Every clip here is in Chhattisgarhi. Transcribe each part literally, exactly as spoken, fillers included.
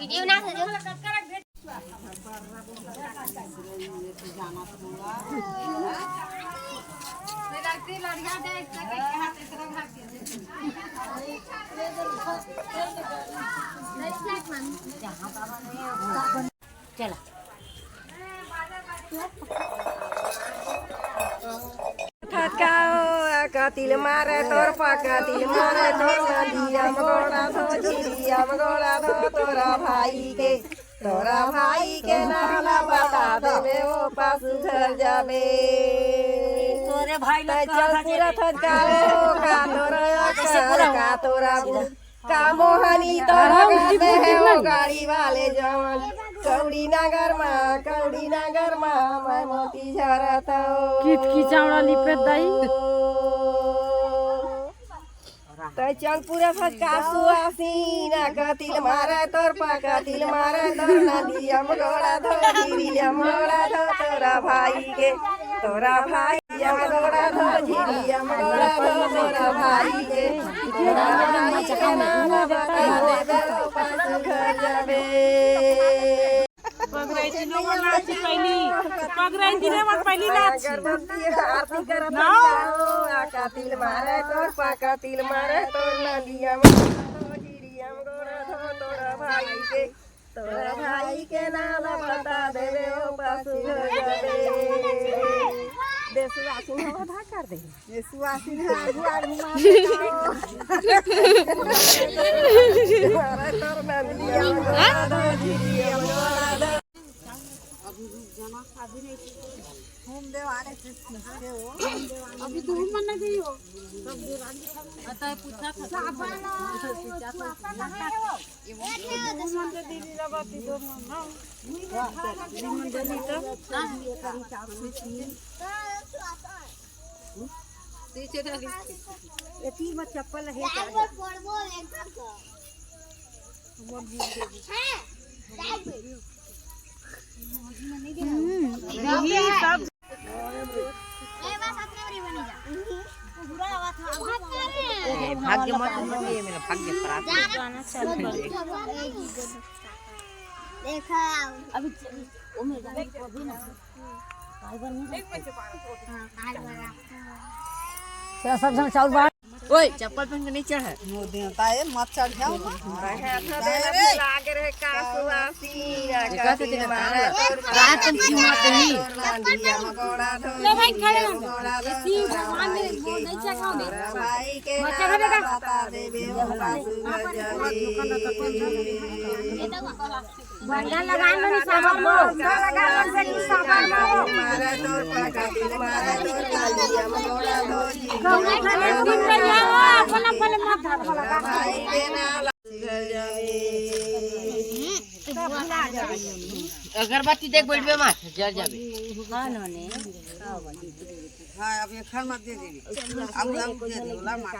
वीडियो बना सकते हो। चला। फटकाओ, का तिल मारे तोर पा, का तिल मारे तोर नदिया म गोड़ा धो, झिरिया म गोड़ा धो, तोरा भाई के, तोरा भाई के नाला बता देबे, ओ पासु घर जाबे। तोरे भाई ला तै चल पूरा फटकाओ, का तोरा अक्कल, का तोरा बु-, का मोहनी तो लगत हे ओ गाड़ी वाले जवन। कौड़ी नगर मा, कौड़ी नगर मा, मैं मोती झरत हूँ। कित की चावड़ा लिपे दाई। तै चल पूरा फटका सुआसीना, का तिल मारे तोर पा, का तिल मारे तोर नदिया म गोड़ा धो, झिरिया म गोड़ा धो, तोरा भाई के, तोरा भाई। पगराई दिने मन नाची पहली, पगराई दिने मन पहली नाची। ना। कातिल मारे तोर पा, कातिल मारे तोर नदिया म, झिरिया म गोड़ा धो तोरा भाई के। तोरा भाई के नाम बता देबे, ओ पासु हो जाबे। देसुआ सिंह आधा कर दे। देसुआ सिंह आगू आगू मार देता हो। मारा तोर नंदिया, मारा दो झिरिया, मारा दो। अभी रुक जाना, अभी नहीं। घूम दे वाले से पूछते हो। अभी तो हम मन नहीं हो। सब दे वाली। अतः पूछा था। साबन, साबन है वो। चप्पल है। भाग्य मत, मत ये मेरा भाग्य खराब है। देखा अभी। चला, सब झन चाउर बांट। ओए, चप्पल पहन के नहीं चढ़े। मोर देवता ए, मत चढ़ जाओ। लाग रहे का सुआसी, का तेरे मारा तोर रात में क्यों आते ही? ले भाई, खड़े रहो। शिव भगवान ने वो नहीं चढ़ाओ दे। भाई के मत चढ़ा बेटा। बता देबे, ओ पासु घर जाबे। झंडा लगा लो, निशाना मारो। झंडा लगा लो, निशाना मारो। अपना पहले माथा लगा। अगरबत्ती देख, बोलबे मत, जल जाबे। हाँ, नोने। हाँ, अब एखर मत दे देबे। अब हम दे दे, ओला मत।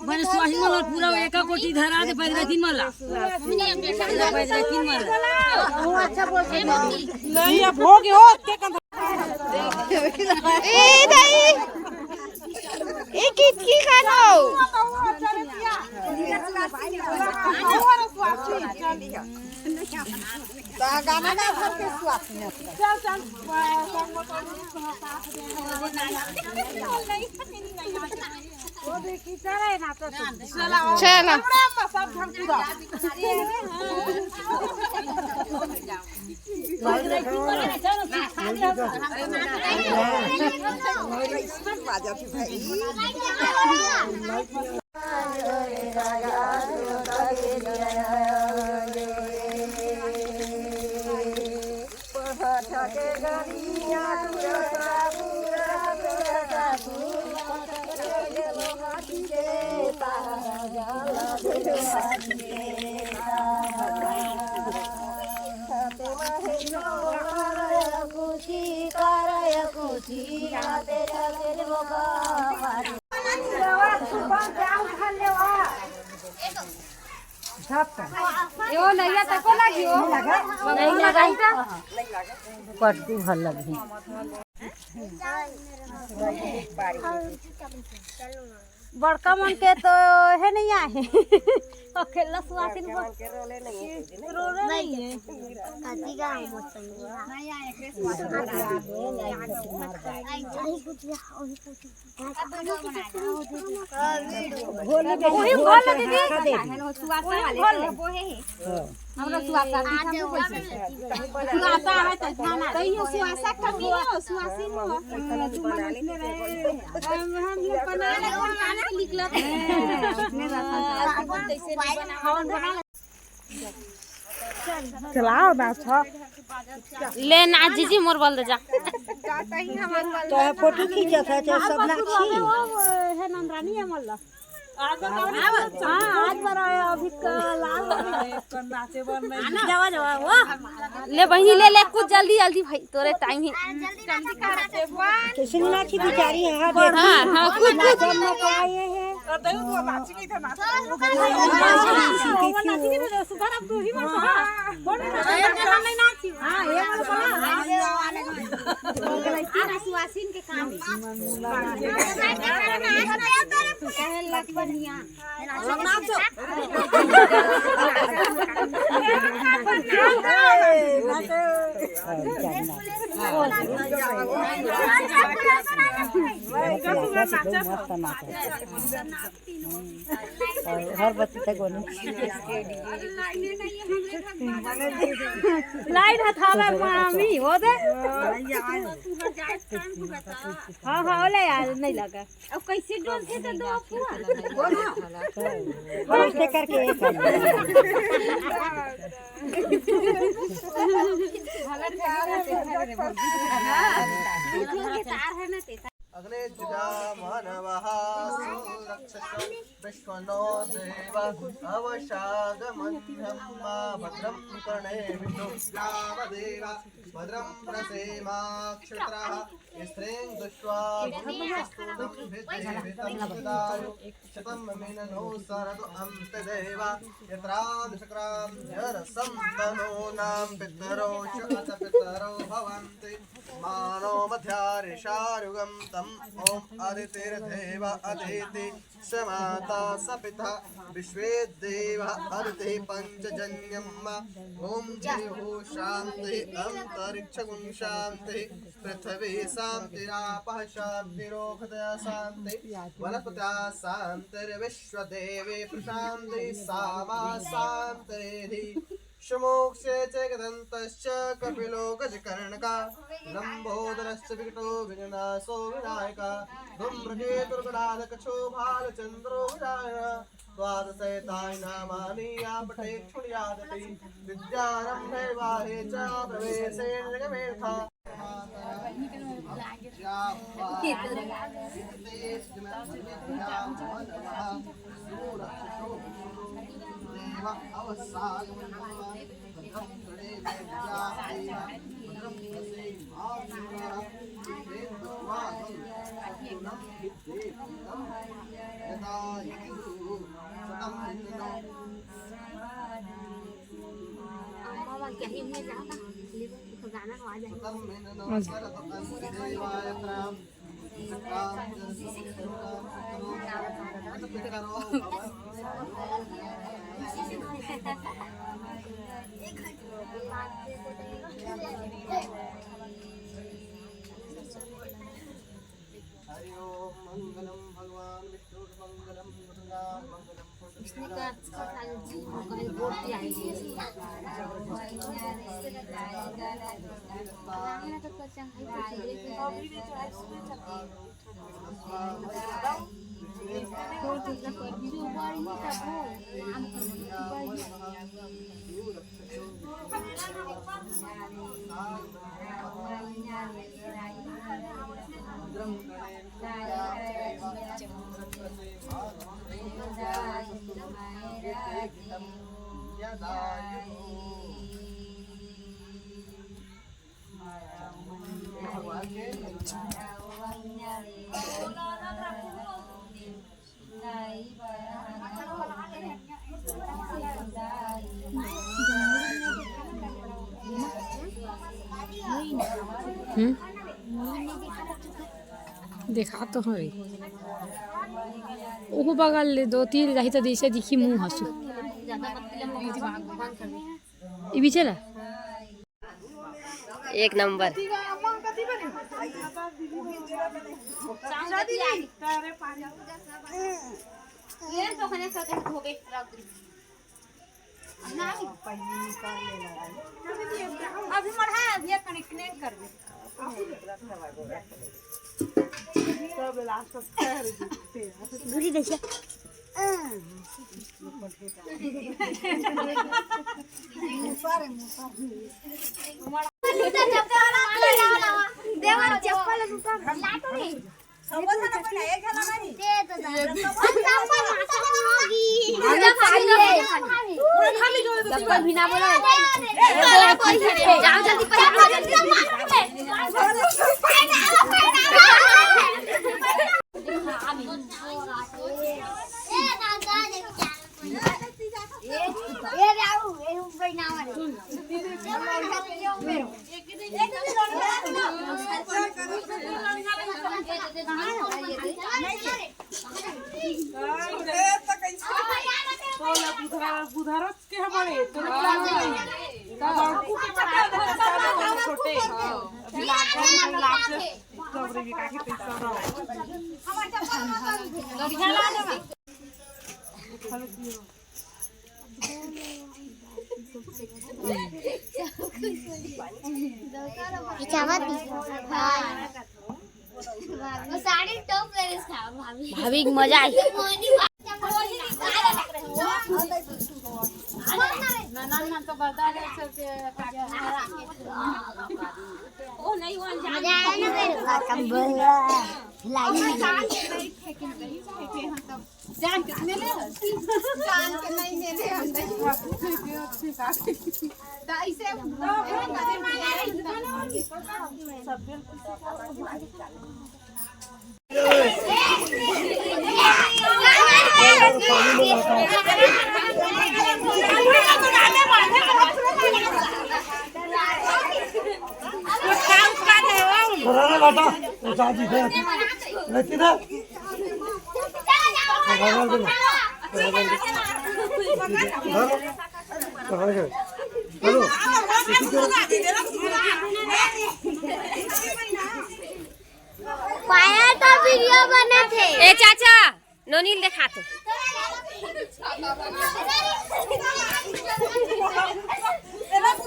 बने सुहासिन वाला पूरा एका कोटी धरा दे, पहले दिन वाला। पहले दिन वाला। नहीं, अब हो गया, हो, के कम। ए दाई, ए कितकी खानो? गाना गा भर के स्वाद में। चल, चल। वो देखी, चले ना तो। चला। सब झंकुरा। बाजा भी भाई। एगो नैया तको लागी हो। नहीं लगा। कट्टू भर लगी। बड़का मन के तो हे नहीं आहे। खेलना सुहासिन को रोना नहीं है। कथी का हम संगी बा? वही बोल दीदी। वही बोल। हमरा सुहासा दीदी, हम लोग पैसे। सुहासा है तो खाना। तो ये सुहासा कमी हो, सुहासिन हो। हम, हम लोग बना ले, बना ले, निकलत है। चलाओ ना, छ। ले ना जीजी, मोर बल दे जा। तो फोटो खींचत है, तो सब ना खींच। है नंदरानी है मल्ला। हाँ, आज बार आया, अभी कल आ। नाचे बर नहीं। जावा, जावा, वो। ले बहिनी, ले, ले, कुछ जल्दी, जल्दी भाई, तोरे टाइम ही। जल्दी नाचे बर। कैसे नाची बिचारी है, हाँ, हाँ, हाँ, कुछ, कुछ। जब मौका आए हैं। और दही तो नाची नहीं था, नाची। वो नाची नहीं था, सुधार अब तू ही मत सुधार। बोल ना, हम नहीं नाची। हाँ, ये बोल, बोल। लड़की ना सुहासिन के काम। कहे लग बढ़िया। हर बच्ची तक बोले। लाइन हथावे मामी, हो दे। हाँ, हाँ, ओले यार, नहीं लगा। अब कैसे डोल थे तो दो अपुआ। हाँ, उससे करके एक है। अग्ने जुषा मानवाः सुरक्षतु विश्वतो देवा अवशागमह्यं मा भद्रं कर्णे विष्णु नाम देवा भद्रं पश्येमाक्षभिर्यजत्राः स्त्रीं दृष्ट्वा भद्रमस्तु भिर्देवेभिः शतमिन्दो सरतु अन्ते देवा यत्रां शक्रां जरसन्तनूनां पितरो अथ पितरो भवन्ति मानो मध्यारिषारुगं तम् ॐ अदितिर्देव अदिति स माता स पिता विश्वे देवा अदितिः पञ्चजन्यं मा ॐ देवो शान्तिः अन्तरिक्षगुं शान्तिः पृथिवी शान्तिरापः शान्तिरोगदया शान्तिः वनस्पत्या शान्तिर्विश्वदेवे प्रशान्तिः सा मा शान्तिः सुमोक्षे चैकदन्तश्च कपिलो गजकर्णकः लम्बोदरश्च विकटो विघ्ननाशो विनायकः धूम्रकेतुर्गणाधकच्छो भालचन्द्रो गजाननः द्वादशैतानि नामानि या पठेच्छृणुयादपि विद्यारम्भे वाहे च प्रवेशे निगमे तथा हरि ओम मंगलम भगवान विष्णु मंगलम दुर्गा मंगलम विष्णु का अच्छा था, जो कहीं बोल दिया है। हम्म? देखा तो हवे। ओहू बगल ले दो तीर जाही तो जैसे दिखी मुंह हंसू। ई बीचे ला। एक नंबर। अभी मढ़ा दिया, कनेक्ट नहीं कर दे। सब लास्ट में पैर जूते हैं। घुरी देखिए। देवर चप्पल उतार। चप्पल भी ना बोलो। जाओ जल्दी, पहले आओ, जल्दी। बुधरत के हमारे तोरे लाग नहीं। तब बड़कू के बता दे, छोटे। अभी लाग गए, लाग से सब रे बिका के पैसा रहो। खिंचावत दी। हाँ। वो साड़ी टॉप ले रही था भाभी। भाभी के मजा आई। मोनी बा-, ननद मन तो बता रहे सब के। ओ नहीं, वो अनजान। मजा आया ना मेरे को? खत्म बोला। लाई। जान कितने ले? जान के नहीं ले ले, हम नहीं। तो ऐसे बराबर बेटा, वो चाची थे। रहती ना। बराबर दे। हेलो। कहाँ गए? हेलो। पायल का वीडियो बना थे। ए चाचा, नोनील देखा थे।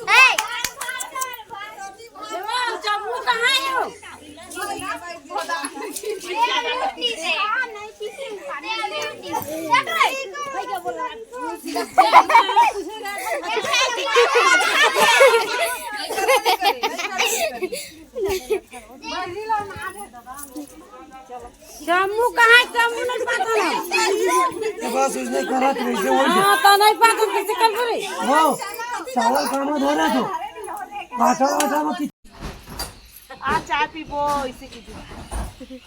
ए! जम्मू कहाँ है हो? जम्मू कहाँ है? जम्मू नहीं पता ना। तो बस उसने करा तो वैसे बोल दे। हाँ, तो नहीं पता, कैसे कर बोले? वो चावल काम धो रहे तो आटा वाटा में कि- आज चाय पीबो, इसे कीजिए।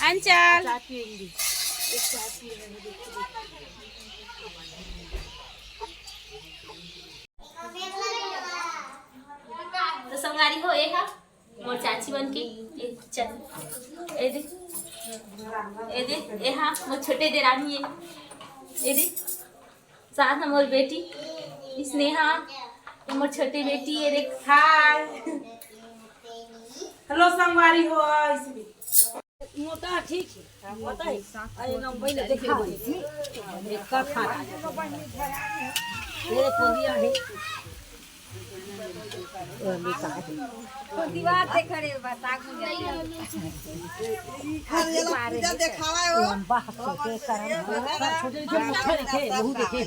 अंचल। चाय पियेंगे। एक चाय पियेंगे। तो संगवारी हो, ये हा मोर चाची मन के, ए, चल, ए दे, ए दे, ए हा मोर छोटे देरानी है, ए दे, साथ में मोर बेटी स्नेहा, ये मोर छोटे बेटी, ये देख, हाय। हेलो संगवारी हो, इसमें मोटा ठीक है, पता है? अरे लंबई ले देखा है। एक का खा। ये कोदिया है। कोदिया देख रे, बता गुजर। अरे ये लोग पूजा देखावा है वो। लंबा छोटे करम। छोटे छोटे मुट्ठा देखे, वहू देखे।